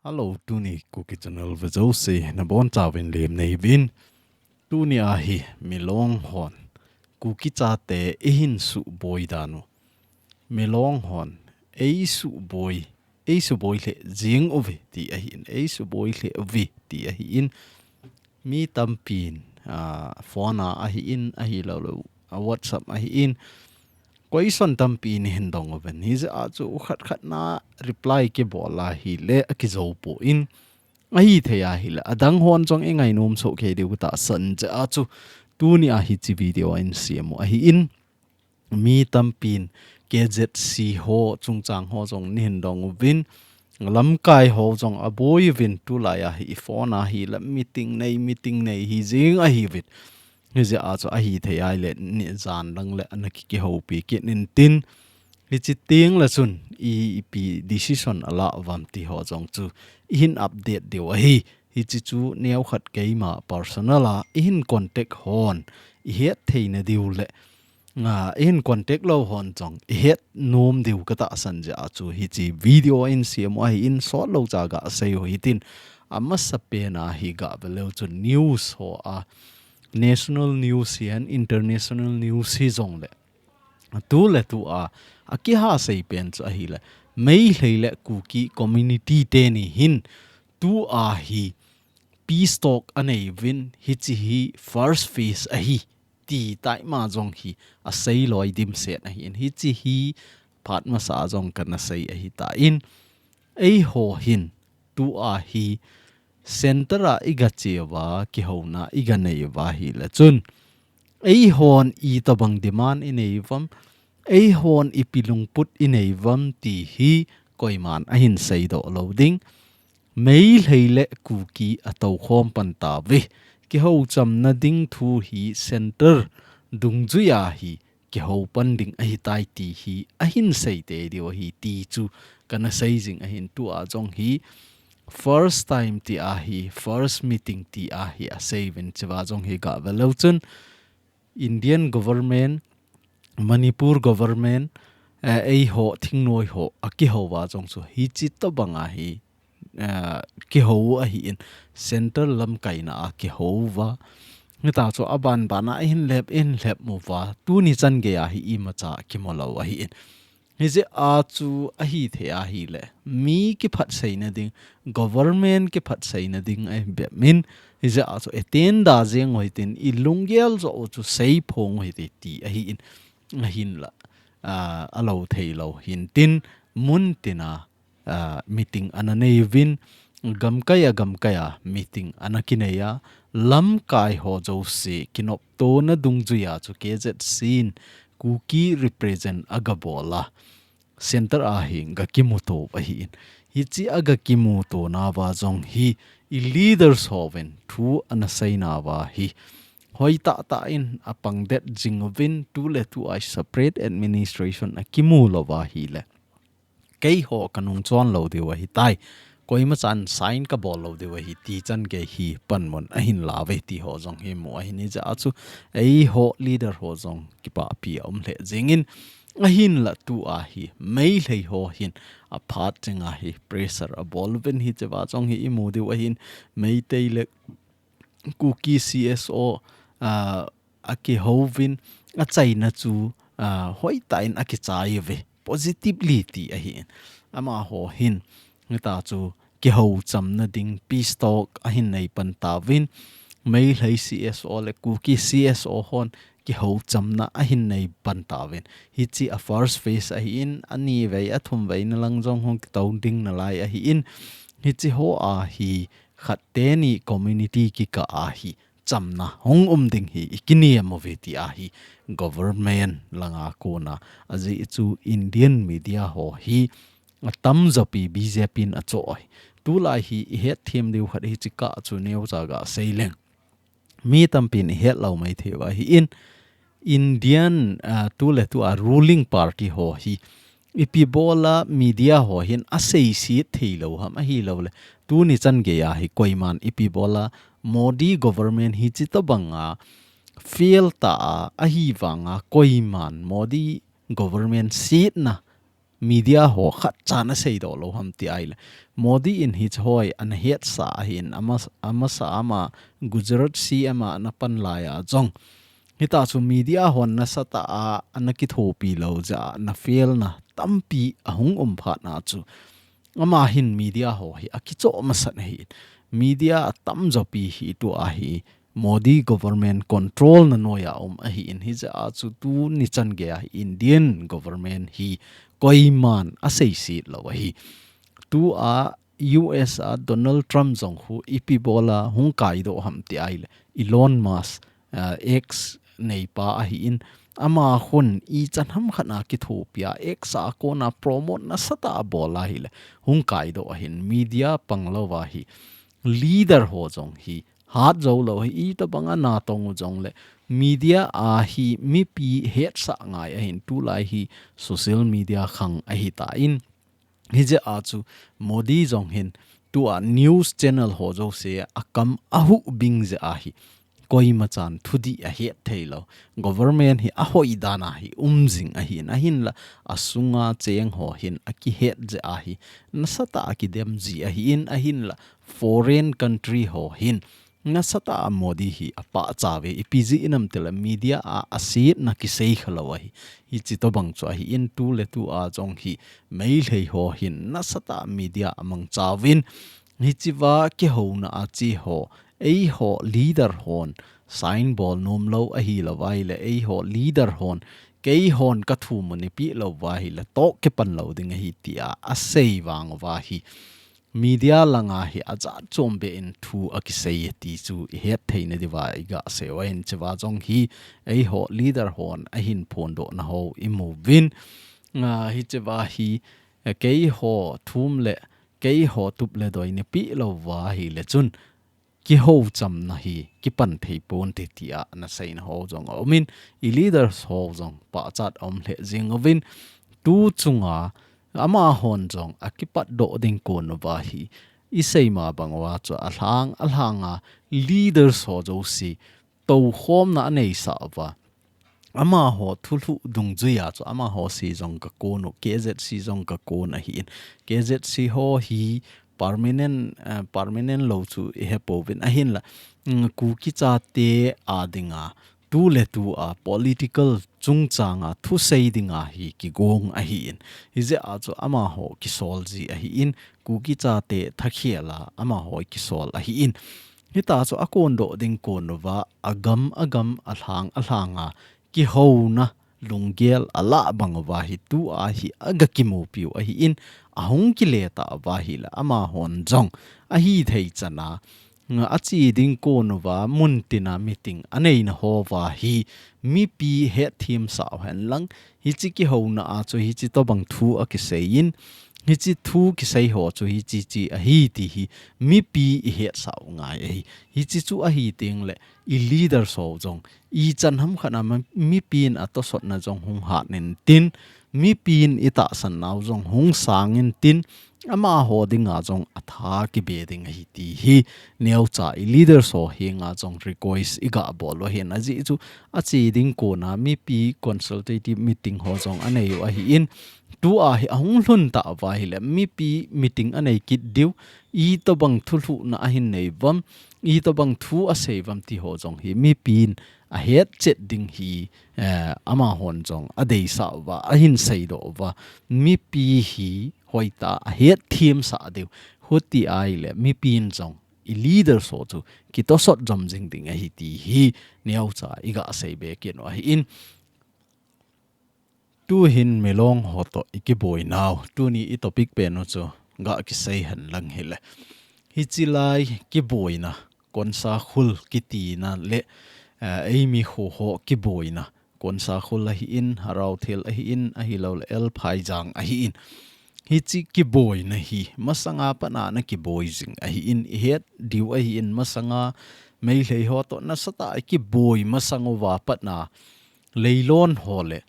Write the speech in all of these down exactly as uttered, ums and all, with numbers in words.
Hello, tuni Kuki Channel vejouse nabonchauvin lemna neivin. Tuni ahi Milong hon Kuki chate eihin suboi dan u. Milong hon eisuboi, eisuboi lheh jing uve ti ahin, eisuboi lheh uve ti ahin. Mi tampin, ah, phone a ahin, ahilouleh, ah, WhatsApp ahin. Question tampi neihin dong uvin. Hijeh a chu khat khat na reply kibol ahile akijou poi. Ahithei ahile adang hon jong ingainom soh kei diu tahsan jeh a chu tuni a hiche video a hin sem u ahin. Mi tampin K Z C ho chungchang ho jong neihin dong uvin. Lamkai ho jong aboi uvin, tulai ahi phone a hile meeting nei, meeting nei hijing ahiuvin. Hijeh a chu ahithei ahile nijan lang le ana ki, kihoupi kit intin. Hiche teng le chun i, ipi decision ala uvam ti ho jong chu ihin update diu ahi. Hiche chu neokhat keima personal a ihin contact hon ihet theina diu le, ah, ihin contact lou hon jong ihet nom diu katahsan jeh a chu hiche video a hin sem u ahin, sot lou cha gasei u hitin. Amasapen a hi gave leu chun news ho a, national news hihen international news hijongle, tu le tu a, akihasei pen chu ahile, Meitei le Kuki community teni hin tu a hi peace talk anei uvin, hiche hi first phase ahi ti taima jong hi asei loi dimset ahin. Hiche hi phat masa jong kana sei ahitan, eiho hin tu a hi center a iga che uva, kihouna iga nei uva ahile chun, eihon itobang demand inei uvam, eihon ipi lungput inei uvam ti hi koiman ahin seidoh lou ding. Meitei le Kuki atoukhom pan tauve. Kihou chamna ding thu hi center dungjuia hi kihou pan ding ahitai ti hi ahin sei tei diu ahi ti chu kana sei jing ahin. Tu a jong hi first time ti ahi, first meeting ti ahi asei uvin, chua jong hi gave leu chun Indian government, Manipur government, eh, eiho thingnoi ho akihou uva jong chu hiche tobang a hi, eh, kihou u ahin, center lamkaina a kihou uva. Hita chu aban ban a ihin lhep, ihin lhep uva, tuni chan gei a hi imacha kimu lou ahin. Hijeh a chu ahithei ahile, mi kiphatseina ding, government kiphatseina ding ahi bep in, hijeh a chu attend da jeng u hitin, ilunggel joh u chu seiphong u hite ti ahin, ahinla, ah, alou thei lou hintin, mun tina, ah, meeting ana nei uvin, gamkai a, gamkai a meeting ana kinei a, lamkai ho jouse kinoptona dungjuia chu K Z C in Kuki represent aga bol a, center a hi ga kimuto u ahin. Hiche aga kimuto nauva jong hi i leaders hovin thu ana sei nauva hi hoitah tah in apang det jing uvin, tu le tu a separate administration akimu lou uva ahile, keiho kanung chon lou diu ahitai. Koimachan sign kabol lou diu ahi ti chan gei hi panmun ahin lauve ti ho jong hi mu ahin, hijeh a chu eiho leader ho jong kipahpi aum lheh jingin, ahinla tu a hi Meitei ho hin aphat chenga hi pressure abol uvin, hichea jong hi imu diu ahin, Meitei le Kuki C S O, ah, akihouvin, achaina chu, ah, hoitah in akichai uve, positively ti ahin. Amaho hin, hita chu kihou chamna ding peace talk ahin nei pan tauvin, Meitei C S O le Kuki C S O hon kihou chamna ahin nei pan tauvin. Hiche a first phase ahin, ani vei, athum veina lang jong hung kitou ding nalai ahin. Hiche ho a hi khat teni community kikah a hi chamna hung um ding hi i kinem uve ti ahi government langa kona. Ajeh chu Indian media ho hi atamjo pi B J P in achoh ahi. Tulai hi i hetthem diu khat hiche kah chu neocha gasei leng, mi tampin i hetlou maithei u ahin, Indian, ah, tu le tu a ruling party ho hi ipi bola media ho hin aseiset theilou ham, ahilouleh tuni chan geiya hi koiman ipi bola Modi government hi chutobanga fail ta a, ahivanga koiman Modi government setna media ho khat chan asei doh lou ham ti ahile, Modi in hiche ho hi ana hetsah ahin, ama, amasa ama Gujarat C M a ana pan lai a jong hita chu media hon nasatah a ana kithopi lou jeh a ana fail na tampi ahung um phat na chu, ama hin media ho hi akichoh masat ahi. Media atamjo pi hi tua hi Modi government control na noiya um ahin, hijeh a chu tuni chan geiya hi Indian government hi koiman aseiset lou ahi. Tua U S a Donald Trump jong khu ipi bola hung kaidoh ham ti ahile, Elon Musk, ah, X neipa ahin, ama khun ichan ham khat a kithopia, X a kona promote nasatah a bol ahile, hung kaidoh ahin, media pang louva hi, leader ho jong hi hat jou lou hi, itobang a natong u jongle, media a hi mipi hetsah ngai ahin, tulai hi social media khang ahitan. Hijeh a chu Modi jong hin tua news channel ho jouse akam ahuh bing jeh a hi koima chan thudih ahet thei lou. Government hi ahoi dan a hi um jing ahin, ahinla asunga cheng ho hin akihet jeh a hi nasatah a kidem ji ahin, ahinla foreign country ho hin nasatah a Modi hi apahcha uve, ipi jeh inem itile media a asetna kisei khalou ahi. Hiche tobang chu ahin, tuletu a jong hi Meitei ho hin nasatah a media amangcha uvin, hichea kihouna a che ho, eiho leader hon sign bol nom lou ahilou ahile, eiho leader hon keihon kathum u neipeh lou uva ahile, toh kipan lou ding ahi tia asei vang uva hi media langa hi ajat chom beh in thu akisei ti chu ihet theina diuva iga sei uva, hichea jong hi eiho leader hon ahin phondoh na ho imu uvin, ah, hichea hi, eh, keiho thum le keiho tup le doi neipeh lou uva ahile chun kihou chamna hi kipan thei ponte tia ana seina ho jong aumin, i leaders ho jong pachat aum lheh jing uvin, tu chunga amahon jong akipatdoh ding kon uva hi isei ma bang uva chu alhang, alhanga leaders ho jouse toukhomna aneisah uva. Amaho thulhuh dungjuia chu amaho se jong kakon u, K Z C jong kakon ahin. K Z C ho hi permanent, eh, permanent lou chu ihepouvin ahinla, mm, Kuki chate a dinga, tuletu a political chungchanga thusei dinga hi kigong ahin. Hijeh a chu amaho kisol ji ahin, Kuki chate thakhel a amaho kisol ahin. Hita chu akondoh ding kon uva, agam agam, alhang alhanga kihouna lunggel alah bang uva hi tua hi aga kimupiu ahin, ahung kile ta uva ahile amahon jong ahithei chana, nga, ache ding kon uva muntina meeting aneina houva hi mipi hetthem sah uhen lang, hiche kihouna a chu hiche tobang thu akiseiyin, hiche thu kisei ho chu hiche che ahi ti hi mipi ihetsah u ngai ahi. Hiche chu ahi tengle i leaders ho jong ichan ham khat a ma-, mipin atosotna jong hung hat intin, mipin itahsan nau jong hung sang intin, amaho dinga jong atha kibe ding ahi ti hi neocha i leaders ho henga jong request iga bol u ahin, ajeh chu ache ding kona mipi consultative meeting ho jong anei u ahin, tua hi ahung lhun ta uva ahile mipi meeting anei kit diu, itobang thulhuhna ahin nei uvam, itobang thu asei uvam ti ho jong hi mipin ahetchet ding hi, eh, amahon jong adeisah uva, ahin seidoh uva. Mipi hi hoitah a hetthem sah diu. Huti ahile mipin jong i leaders ho chu kitosot jom jing ding ahi ti hi neocha iga sei be kit u ahin. Tuhin Milong ho toh ikiboinau, tuni i topic pen u chu ga kisei hen lang hile, hiche lai kiboina, Konsakhul kitina le, eh, eimi kho ho kiboina, Konsakhul ahin, Haraothel ahin, ahilouleh L Phaijang ahin, hiche kiboina hi masanga pat a ana kiboi jing ahin, ihet diu ahin, masanga Meitei ho toh nasatah a kiboi masang uva pat a, Leilon ho le,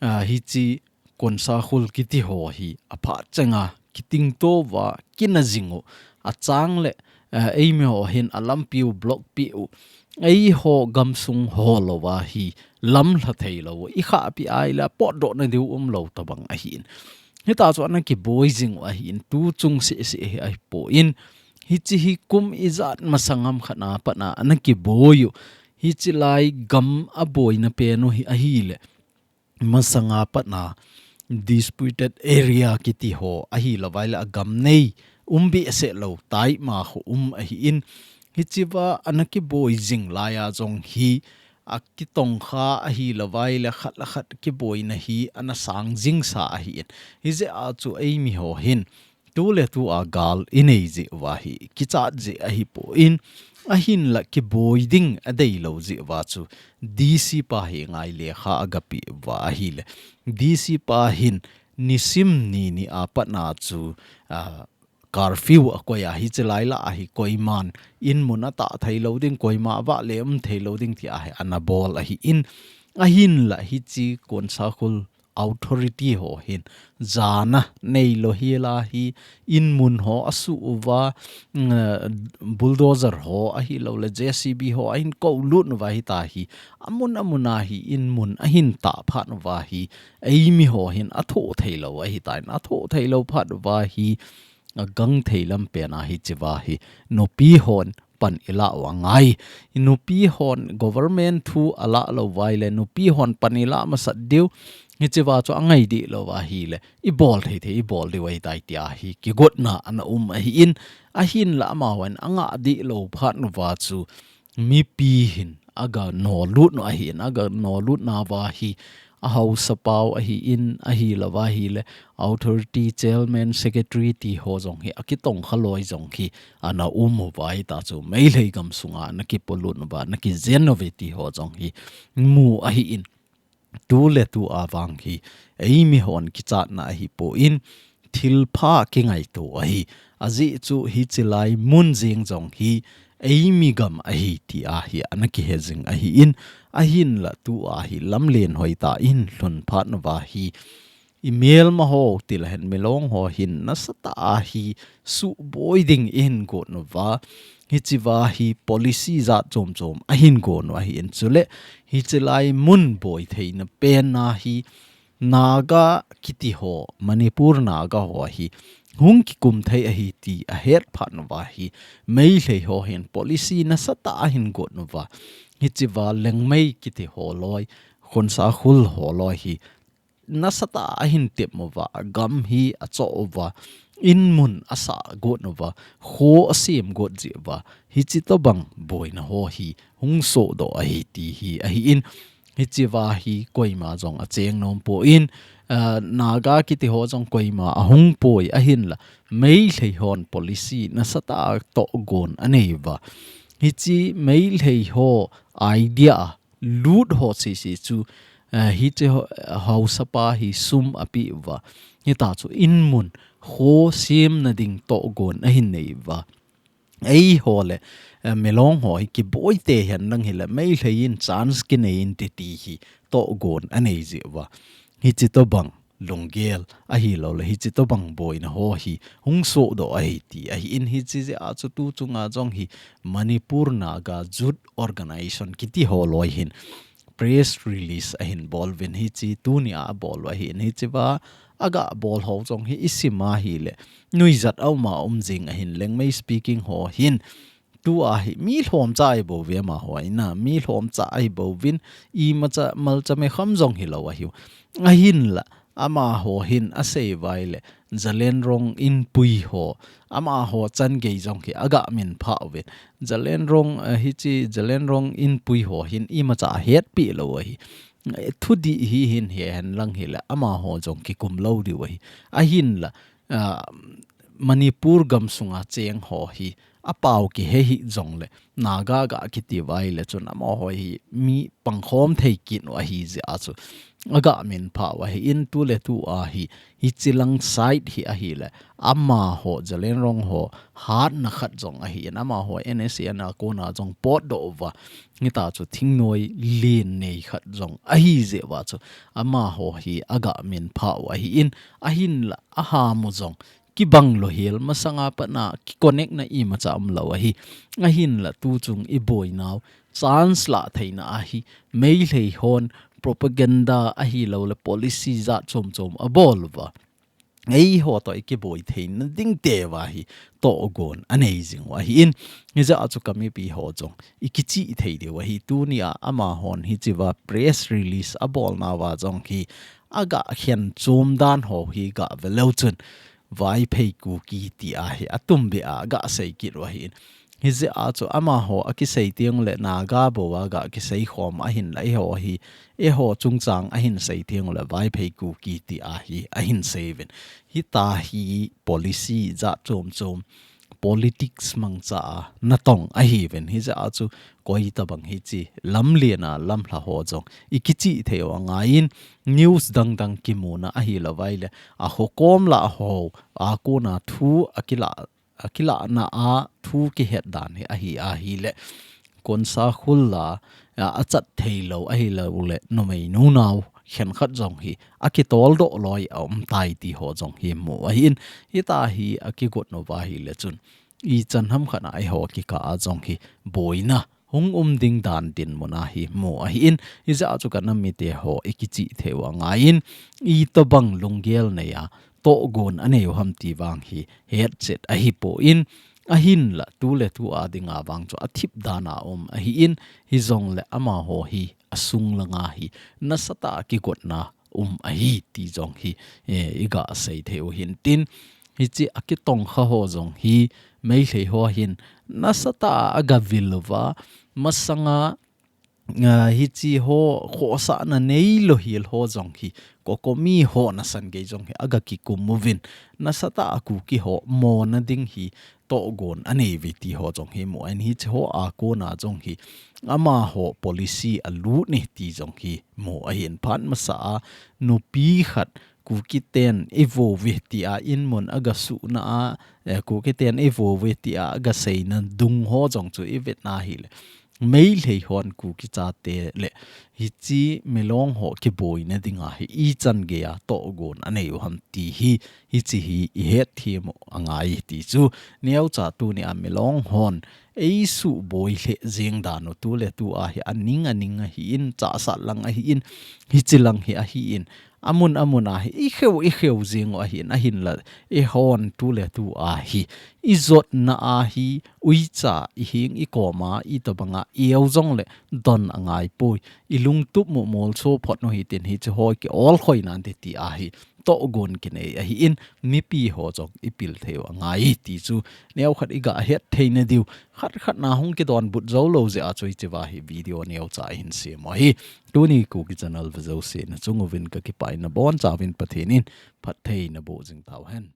ah, hiche Konsakhul kiti ho hi aphat chenga kitingto uva, kina jing u, achang le, ah, eimi ho hin alampi u block peh u, eiho gamsung ho louva hi lamlha thei lou, i khahpi a ahile potdoh na diu um lou tobang ahin. Hita chu ana kiboi jing u ahin, tu chung seh seh hi ahipon, hiche hi kum ijat masang ham khat a pat a ana kiboi u, hiche lai gam aboina pen u hi ahile, masang a pat a disputed area kiti ho ahilou vaile agam nei um behseh lou tai ma ho um ahin, hichea ana kiboi jing lai a jong hi akitongkha ahilou vaile khat le khat kiboina hi ana sang jingsa ahin. Hijeh a chu eimi ho hin tu le tu a gal i nei jeh uva hi kichat jeh ahipon, ahinla kiboi ding adei lou jeh uva chu D C pa hi ngai lekha aga pe uva ahile, D C pa hin nisim ni ni a pat a chu, a, curfew akoi a, hiche lai lah a hi koiman in mun atah thei lou ding, koima avah le um thei lou ding ti a hi ana bol ahin, ahinla hiche Konsakhul authority ho hin jana neilou hel a hi, in mun ho asuh uva, mm, bulldozer ho ahilou le J C B ho ahin kou lut uva hita hi, amun amun a hi in mun ahin tah phat uva hi, eimi ho hin athoh thei lou ahitan, athoh thei lou phat uva hi, agang thei lam pen a hichea hi nupi hon pan ilah u angai. Nupi hon government thu alah lou vaile nupi hon pan ilah masat diu. Hichea chu angai dih lou ahile, ibol thei thei ibol diu ahitai tia hi kigotna ana um ahin, ahinla amahon angah dih lou phat uva chu mipi hin aga nolut u ahin, aga nolut nauva hi ahaosa pau ahin, ahilou va ahile authority chairman, secretary ti ho jong hi akitongkha loi jong hi ana um uva hita chu Meitei gamsunga ana kipolut uva, ana kijen uve ti ho jong hi mu ahin, tu le tu a vang hi eimi hon kichatna ahipon, thilpha kingaito ahi. Ajeh chu hiche lai mun jeng jong hi eimi gam ahi ti a hi ana kihe jing ahin, ahinla tu a hi lamlen hoitah in lhun phat uva hi, i melma ho ti le hen milong ho hin nasatah a hi suboi ding ihin gon uva, hichea hi policy jat chom chom ahin gon u ahin, chule hiche lai mun boi theina pen a hi Naga kiti ho, Manipur Naga ho hi hung kikum thei ahi ti ahet phat uva hi, Meitei ho hin policy nasatah a ahin gon uva. Hichea Liangmei kiti ho loi, Khonsa Khul ho loi hi nasatah a ahin tem uva, gam hi achoh uva, in mun asah got uva, kho asem got jeh uva, hiche tobang boina ho hi hung sohdoh ahi ti hi ahin, hichea hi koima jong acheng nom pon, ah, Naga kiti ho jong koima ahung poi ahinla, Meitei hon policy nasatah a tohgon anei uva. Hiche Meitei ho idea a lut ho sese chu, eh, hiche ho, haosa pa hi sum ape uva. Hita chu in mun kho semna ding tohgon ahin nei uva. Eiho le, eh, milong ho hi kiboi te hen lang hile, Meitei in chance kinei inte ti hi tohgon anei jeh uva. Hiche tobang lunggel ahilou le, hiche tobang boina ho hi hung sohdoh ahi ti ahin, hiche jeh a chu tu chunga jong hi Manipur Naga Youth Organization kiti ho loi hin press release ahin bol uvin, hiche tuni a abol u ahin, hichea aga bol ho jong hi isim a hile, nuijat a um a um jing ahin, Liangmei speaking ho hin, tu a hi mi lhomcha ahi bouve amaho, ina mi lhomcha ahi bouvin, imacha malcha mekham jong hilou ahiu. Ahinla, amaho hin asei uva ahile, Zeliangrong Inpui ho, amaho changei jong hi aga minphah uvin. Zeliangrong, eh, hiche Zeliangrong Inpui ho hin imacha ahetpi lou ahi. Eh, thudih hi hin hihen lang hile, amaho jong kikum lou diu ahi. Ahinla, ah, Manipur gamsunga cheng ho hi apao kihe hih jongle, Naga ga kiti uva ahile chun amaho hi mi pangkhom thei kit u ahi jeh a chu aga minphah u ahin, tu le tu a hi, hiche lang side hi ahile, amaho Zeliangrong ho hatna khat jong ahin, amaho N S C N a kona jong potdoh uva, hita chu thingnoi lin nei khat jong ahi jeh uva chu amaho hi aga minphah u ahin, ahinla aham u jong kibang louhel, masanga patna kiconnect na imacha umlou ahi. Ahinla tuchung iboinau chance lah theina ahi. Meitei hon propaganda ahilouleh policy jat chom chom abol uva, eiho toh ikiboi theina ding teuva hi tohgon anei jing u ahin. Hijeh a chu kamipi ho jong ikichih thei diu ahi. Tunia amahon hichea press release abolnauva jong hi agah khen chom dan ho hi gah ve leu chun Vaiphei Kuki tia hi atumbeh a gah sei kit u ahin. Hijeh a chu amaho akisei teng uleh Naga bou a gah kisei khom ahinla eiho hi, eiho chungchang ahin sei teng uleh Vaiphei Kuki tia hi ahin sei uvin. Hitia hi policy jat chom chom, politics mangcha a natong ahiuvin. Hijeh a chu koitabang hiche lamlen a lamlha ho jong ikichih thei u angaiyin, news dang dang kimuna ahilouva ahileh akhokom lah ho a kona thu akilah, akilahna a thu kihet dan hi ahi ahileh, konsa khul la a, achat theilou ahilouleh numei nunau khenkhat jong hi akitoldoh loi aumtai ti ho jong hi mu ahin. Hitia hi akigot nauva ahileh chun ichan hamkhat a eiho kikah a jong hi boina hung um ding dan dinmun a hi mu ahin. Hijeh a chu kanam mite ho ikichih thei u angaiyin, itobang lunggel nei a tohgon anei u ham ti vang hi hetchet ahipon, ahinla tuletu a dinga vang chu athip dan a um ahin, hijongleh amaho hi asung langa hi nasatah a kigotna um ahi ti jong hi, eh, igah sei thei u hintin, hiche akitongkha ho jong hi Meitei ho hin nasatah a agavil uva, masanga, ah, hiche ho khohsahna neilou hel ho jong hi, COCOMI ho nasan gei jong hi agah kikum uvin, nasatah a Kuki ho mona ding hi tohgon anei uve ti ho jong hi mu ahin. Hiche ho a kona jong hi amaho policy alut e ti jong hi mu ahin. Phat masa a nupi khat Kuki ten eivo uve tia inmun agah suhna a, eh, Kuki ten eivo uve tia agah seina dung ho jong chu ivet na ahileh, Meitei hon Kuki chate le hiche Milong ho kiboina dinga hi ichan gei a tohgon anei u ham ti hi, hiche hi ihet thei u angai ti chu. Neocha tunia Milong hon eisuboi lheh jeng dan u tuletu a hi aning aning ahin, chahsat lang ahin, hiche lang hi ahin, amun amun a hi ikheu ikheu jeng u ahin, ahinla eihon tuletu a hi ijotna a hi uicha iheng ikoma itobanga ieu jongleh don angaipoi, ilungtup mu molso phot u hitin, hiche ho kiolkhoi nante ti a hi tohgon kinei ahin, mipi ho jong ipil thei u angai ti chu neokhat igah het theina diu. Khat khat na hung kidonbut jou lou jeh a chu hichea hi video neocha ihin sem u ahi. Tuni Kuki channel ve jouse nachung uvin kakipah in, nabonchauvin Pathen in phatthei naboh jing tauhen.